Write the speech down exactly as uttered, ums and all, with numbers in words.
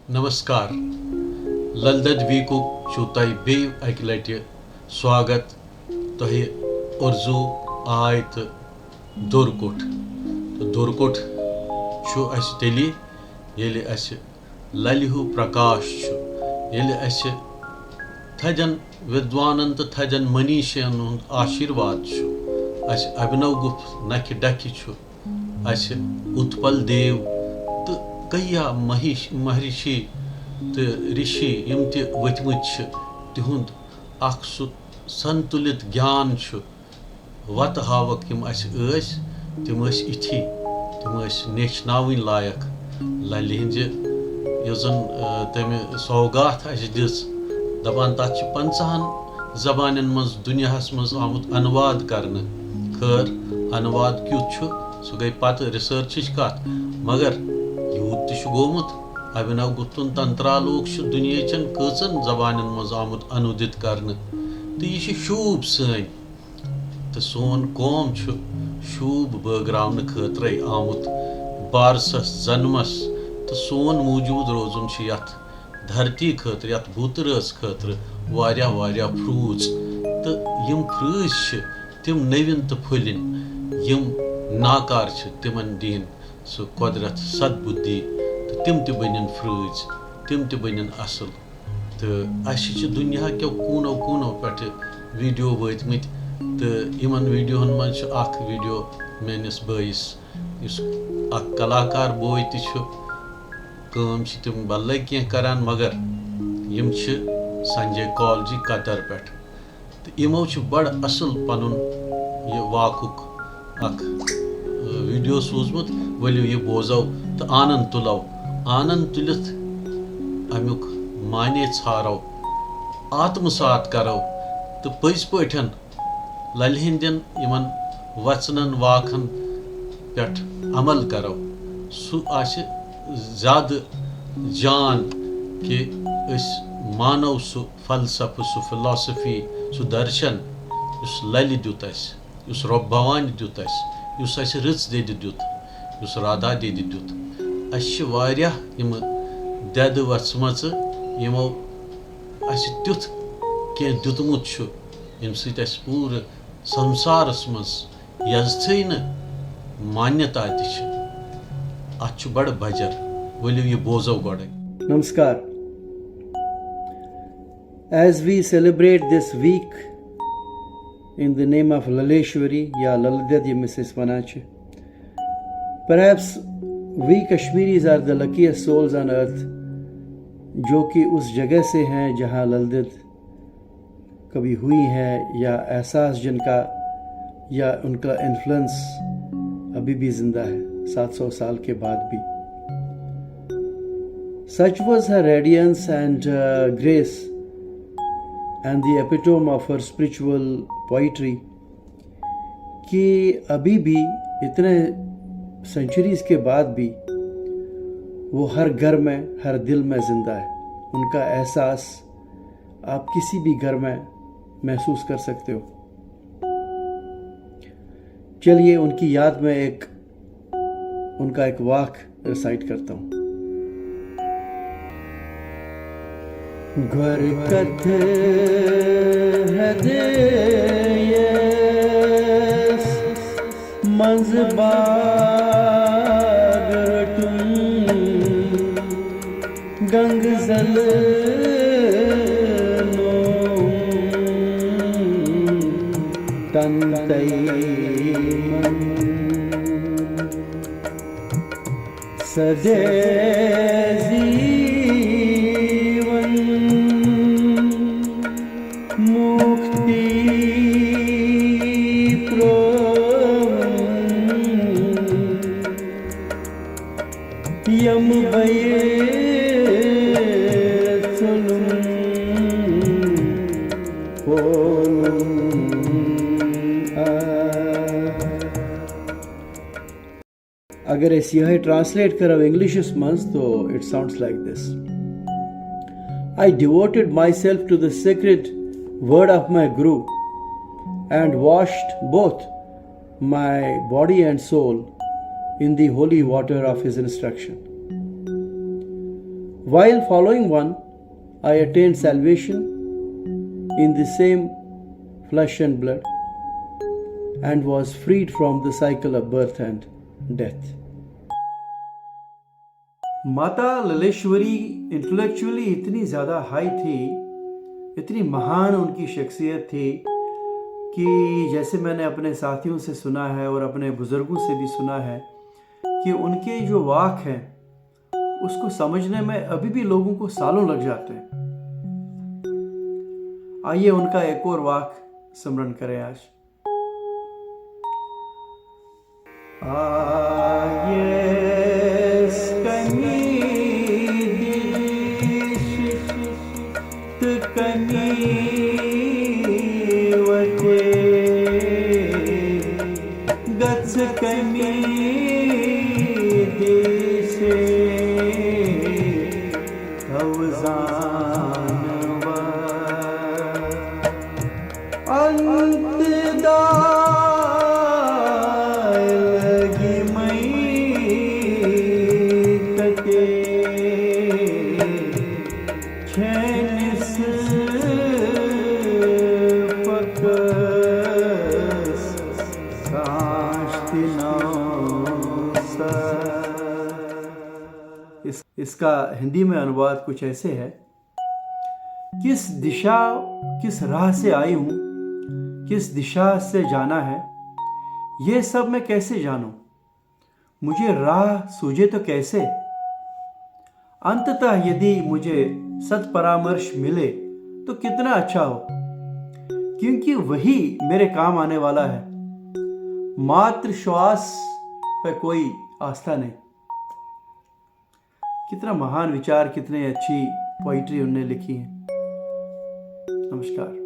نمسکار۔ لل دد ویکُک چھُ تۄہہِ بیٚیہِ اَکہِ لٹہِ سواگت۔ تۄہہِ اُرزو، آے تہٕ دوٚر کوٚٹھ۔ تہٕ دوٚر کوٚٹھ چھُ اَسہِ تیٚلی، ییٚلہِ اَسہِ للہِ ہیوٗ پرکاش چھُ، ییٚلہِ اَسہِ تھدٮ۪ن ودوانن تہٕ تھدٮ۪ن منیشین ہُنٛد آشیرواد چھُ، اَسہِ ابھنو گُپت نکھِ ڈکھِ چھُ، اَسہِ اُتپل دیو تہٕ کہیا مہیش-، مہرشی تہٕ رشی یِم تہِ ؤتھمٕتۍ چھِ، تِہُنٛد اکھ سُہ سنتُلِت گیان چھُ۔ وتہٕ ہاوکھ یِم اَسہِ ٲسۍ، تِم ٲسۍ اِتھی، تِم ٲسۍ نیچھناوٕنۍ لایق۔ للہِ ہٕنٛزِ یۄس زن، آ، تٔمہِ سوگات اَسہِ دِژ، دپان تتھ چھِ پنٛژاہن زبانن منٛز دُنیاہس منٛز آمُت انواد کرنہٕ۔ خٲر، انواد کیُتھ چھُ، سُہ گٔے پتہٕ ریسرچٕچ کتھ، مگر یوٗت تہِ چھُ گوٚمُت، ابھنو گُپتُن تنترا لوک چھُ دُنیاہچٮ۪ن کٔژن زبانن منٛز آمُت انودِت کرنہٕ۔ تہٕ یہِ چھِ شوٗب سٲنۍ، تہٕ سون قوم چھُ شوٗب بٲگراونہٕ خٲطرَے آمُت بارسَس، زنمَس، تہٕ سون موٗجوٗد روزُن چھُ یَتھ دھرتی خٲطرٕ، یَتھ بُت رٲژ خٲطرٕ واریاہ، واریاہ پھرٛوٗژ۔ تہٕ یِم پھرٛٲزۍ چھِ تِم نٔوِن تہٕ پھٔلِن، یِم ناکار چھِ، تِمَن دِیِن سُہ قۄدرَت سدبُدھی تہٕ تِم تہِ بٔنِن پھرٛٲزۍ، تِم تہِ بٔنِن اَصٕل۔ تہٕ اَسہِ چھِ دُنیا کیو کوٗنو کوٗنو پٮ۪ٹھٕ ویٖڈیو وٲتۍ مٕتۍ، تہٕ یِمَن ویٖڈیوہَن منٛز چھُ اَکھ ویٖڈیو میٛٲنِس بٲیِس، یُس اَکھ کلاکار بوے تہِ چھُ۔ کٲم چھِ تِم بدلے کینٛہہ کران، مگر یِم چھِ سنجے کالجی قطر پٮ۪ٹھ۔ تہٕ یِمو چھُ بڑٕ اصل پنُن یہِ واکُک اکھ، ٲ، ویڈیو سوٗزمُت۔ ؤلِو یہِ بوزو تہٕ آنند تُلو۔ آنند تُلِتھ امیُک معنی ژھارو، آتمہٕ سات کرو تہٕ پٔزۍ پٲٹھۍ للہِ ہٕنٛدٮ۪ن یِمن وژنن واکھن پٮ۪ٹھ عمل کرو، سُہ آسہِ زیادٕ جان کہِ أسۍ مانو سُہ فلسفہٕ، سُہ فلاسفی، سُہ درشن یُس للہِ دیُت اَسہِ، یُس رۄب بھوانہِ دیُت اَسہِ، یُس اَسہِ رٕژ دٮ۪دِ دیُت، یُس رادھا دٮ۪دِ دیُت۔ اَسہِ چھِ واریاہ یِمہٕ دٮ۪دٕ وژھمژٕ، یِمو اَسہِ تیُتھ کینٛہہ دیُتمُت چھُ، ییٚمہِ سۭتۍ اَسہِ پوٗرٕ سمسارس منٛز یزتھٕے نہٕ مانیتا تہِ چھِ۔ اَتھ چھُ بڑٕ بجر۔ ؤلِو یہِ بوزو گۄڈَے۔ Namaskar. As we celebrate this week in the name of Laleshwari یا لل دٮ۪د ییٚمِس أسۍ وَنان چھِ، perhaps we Kashmiris are the luckiest souls on earth جو کہ اس جگہ سے ہیں جہاں لل دٮ۪د کبھی ہوئی ہیں یا احساس جن کا یا ان کا انفلوئنس ابھی بھی زندہ ہے سات سو سال کے بعد بھی۔ Such was her radiance and uh, grace and the epitome of her spiritual poetry کہ ابھی بھی اتنے سینچریز کے بعد بھی وہ ہر گھر میں، ہر دل میں زندہ ہے۔ ان کا احساس آپ کسی بھی گھر میں محسوس کر سکتے ہو۔ چلیے ان کی یاد میں ایک، ان کا ایک واکھ ریسائٹ کرتا ہوں۔ گۄرکتھ ہدیس منٛز باغ رٹُن، گنگ زل نوم تن تئی من۔ سدے زیون مُکتی پرون، یم بے ظلم پولم آ۔ اگر أسۍ یِہے ٹرانسلیٹ کرو انگلشس منٛز تو it sounds like this: I devoted myself to the sacred word of my guru and washed both my body and soul in the holy water of his instruction. While following one, I attained salvation in the same flesh and blood and was freed from the cycle of birth and death. माता Laleshwari intellectually इतनी ज़्यादा high थी, इतनी महान उनकी शख्सियत थी कि जैसे मैंने अपने साथियों से सुना है और अपने बुज़ुर्गों से भी सुना है कि उनके जो वाक हैं, उसको समझने में अभी भी लोगों को सालों लग जाते हैं। आइए, उनका एक और वाक स्मरण करें आज। आयस कमी दिश त कमी वते गच कमी दिश थव जानवा। अंत दाय लगी मई तके छेनिस फकस काश्ति नौ सा। इस, इसका हिंदी में अनुवाद कुछ ऐसे है। किस दिशा, किस राह से आई हूँ, किस दिशा से जाना है, ये सब मैं कैसे जानूं? मुझे राह सूझे तो कैसे? अंततः यदि मुझे सत्परामर्श मिले तो कितना अच्छा हो, क्योंकि वही मेरे काम आने वाला है। मात्र श्वास पर कोई आस्था नहीं। कितना महान विचार, कितनी अच्छी पोइट्री उनने लिखी है। नमस्कार।